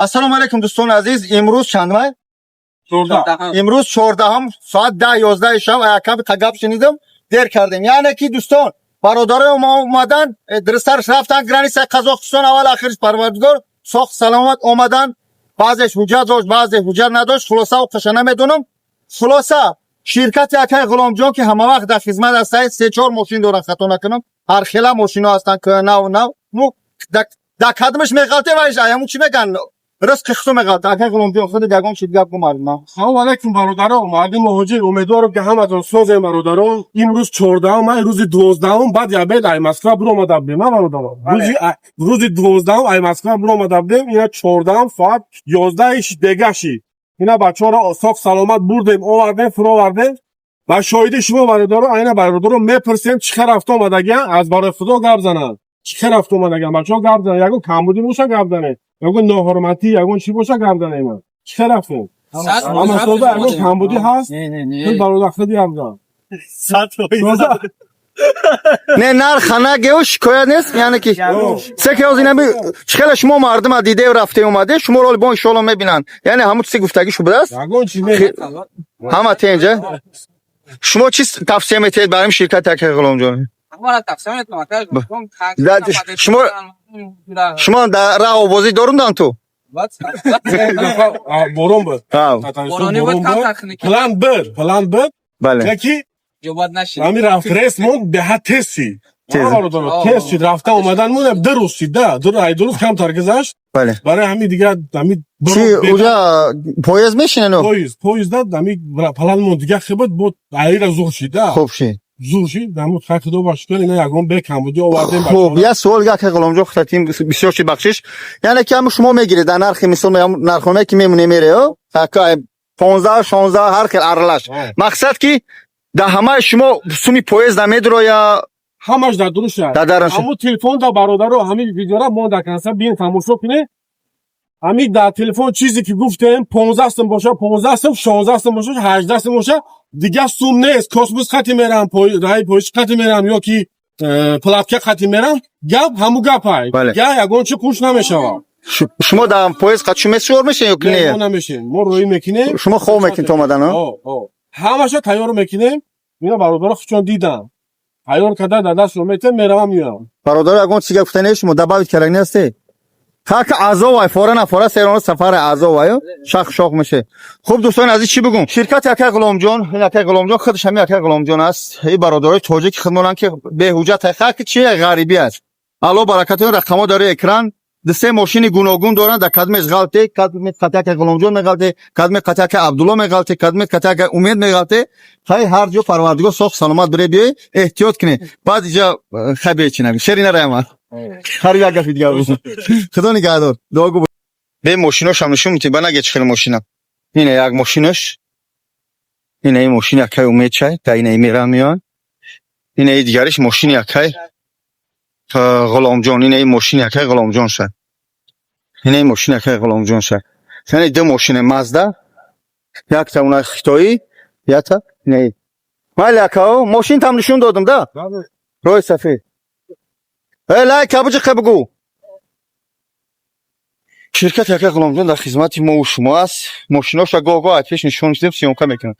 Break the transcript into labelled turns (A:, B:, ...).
A: Ассалому алайкум, дӯстони азиз. Имрӯз чанд май? Имрӯз 14-ум, соат 10-11 шаб. Якам гап шунидам, дер кардем. Яъне ки, дӯстон, бародарои мо омадан, дурусттарш рафтан граница и Қазоқистон. Аввал ахирш Парвардигор соғ саломат омадан. Баъзеш ҳуҷҷат дошт, баъзе ҳуҷҷат надошт. Хулоса, оқаша намедонам. Хулоса, ширкати акай Ғуломҷон, ки ҳамавақт дар хизмат ҳастад, се чор мошин доранд, хато накунам, ҳар хела мошино ҳастанд, нав нав. Ну да кадмаш меғалте вайш аяму чӣ меган, ризқи хусу меғалта. Акай Ғуломҷон, худи ягон чиз гап гумард ма.
B: Салом алейкум, бародарон, мардим муҳоҷир. Умедворам, ки ҳаматон созем, бародарон. Имрӯз 14-ум май, рӯзи 12-ум баъди обед ай Москва биромада будем, а, бародарон. Рӯзи 12-ум ай Москва биромада будем, ина 14-ум соат 11 дегаши. Ина бачаҳоро соғ саломат бурдем, овардем, фуровардем. Ба шоҳиди шумо, бародарон, айна бародарон мепурсем, чӣ хел рафта омадагиан, аз барои Худо гап зананд. Чӣ хел рафта омадагиан, бачаҳо, гап зананд. Ягон камбудӣ боша, гап занед. Ягон ноҳурматӣ, ягон чӣ боша, гап занед. Чӣ хел рафтем? Ама сода ягон камбудӣ ҳаст? Ту, бародар, худи гап зан.
A: Не, нарха нагеу, шикоят нест, яъне ки се ки ҳозир инами чӣ хела шумо мардума дидеу, рафтеу, омаде, шуморо оли бо иншоалло мебинанд. Яъне ҳамун чизи гуфтагӣ шудааст.
B: Ягон чиз не.
A: Ҳама тенҷа. Шумо чӣ тавсия метиҳед барои ширкати акай Ғуломҷон? Шумо дар раҳ овозӣ дорундан ту?
B: Борон буд. План буд, план буд. Яки ҳами рафт рейсмон беҳад тез шид. Тез шид, рафта омаданмон 2 рӯз шид, да, 2 рӯз камтар гузашт. Барои ҳами дигар ҳами
A: Чи, уҷа поезд мешинену?
B: Поезд, поезда ҳами планмон дигар хел буд, бо аира зур шид, да.
A: Хуб шид.
B: Зур шид, ҳамун хай, Худо ба шукр, ина ягон бе камбудӣ овардем.
A: Хуб, як суол дигар, акай Ғуломҷон, худатин бисёр шид, бахшиш. Яъне ки ҳамун шумо мегиред дар нархи, мисол, нархномае ки мемоне, мере, 15, 16, ҳар хел аралаш. Мақсад ки дар ҳамаи шумо суми поезд намедуроя?
B: Ҳамаш дар дуруша.
A: Дар дарунша.
B: Ҳамун телефон да, бародаро, ҳамин видеора мо дар конса биен, тамошо кунед. Ҳамин дар телефон чизе ки гуфтем, 15 сум боша, 15 сум, 16 сум боша, 18 сум боша, дигар сум нест. Космос қати мерам, раи поезд қати мерам ё ки платка қати мерам, гап ҳаму гапай. Га ягон чи қуш намешавад.
A: Шумо дар поезд қат шумо сувор мешин ё ки
B: Не, мо
A: не?
B: намешем, мо роӣ мекунем.
A: Шумо хоб мекунед то омадан?
B: Ҳамаша тайёр мекунем. Ина бародаро хучон дидам, тайёр карда дар дастшон метем, меравам, меоям.
A: Бародаро, ягон чиз гап гуфта нест, шумо добавить карда нестед? Хака азовай, фора на фора, сероно сафар азовай, шах шох меше. Хуб, дӯстони азиз, чӣ бигум? Ширкати акай Ғуломҷон, ин акай Ғуломҷон худаш ҳами акай Ғуломҷон аст. Ин бародарои тоҷики хидмонанд, ки беҳуҷҷат хаки чи ғарибӣ аст. Алло баракатон, рақамҳо дар рӯи экран. Ду се мошини гуногун доранд, дар кадмеш ғалте, кадме қати акай Ғуломҷон меғалте, кадме қати акай Абдулло меғалте, кадме қати акай Умед меғалте. Хай, ҳар ҷо Парвардигор соғ саломат бире, биёй, эҳтиёт кунед. Баъд иҷа хай бечина шери нараяма. Ҳар як гапи дигар. Худо нигаҳдор. Дуогӯ. Бе мошиношам нишон митӣ, ба наге чӣ хел мошина. Ина як мошинаш. Ина ин мошини акай Умед чай, та ина мерам, меоян. Ина и дигариш мошини акай Ғуломҷон, ина ин мошини акай Ғуломҷон шад. Ина ин мошини акай Ғуломҷон шад. Яъне ду мошини Мазда, якта уна хитоӣ, якта ина и. Майли, акао, мошинтам нишон додам да? Роҳи сафед. Э, лайка биҷиқе бугӯ. Ширкати акай Ғуломҷон дар хизмати мову шумо аст. Мошиноша гоҳ-гоҳ аз пеш нишон дидем, съёмка мекунад.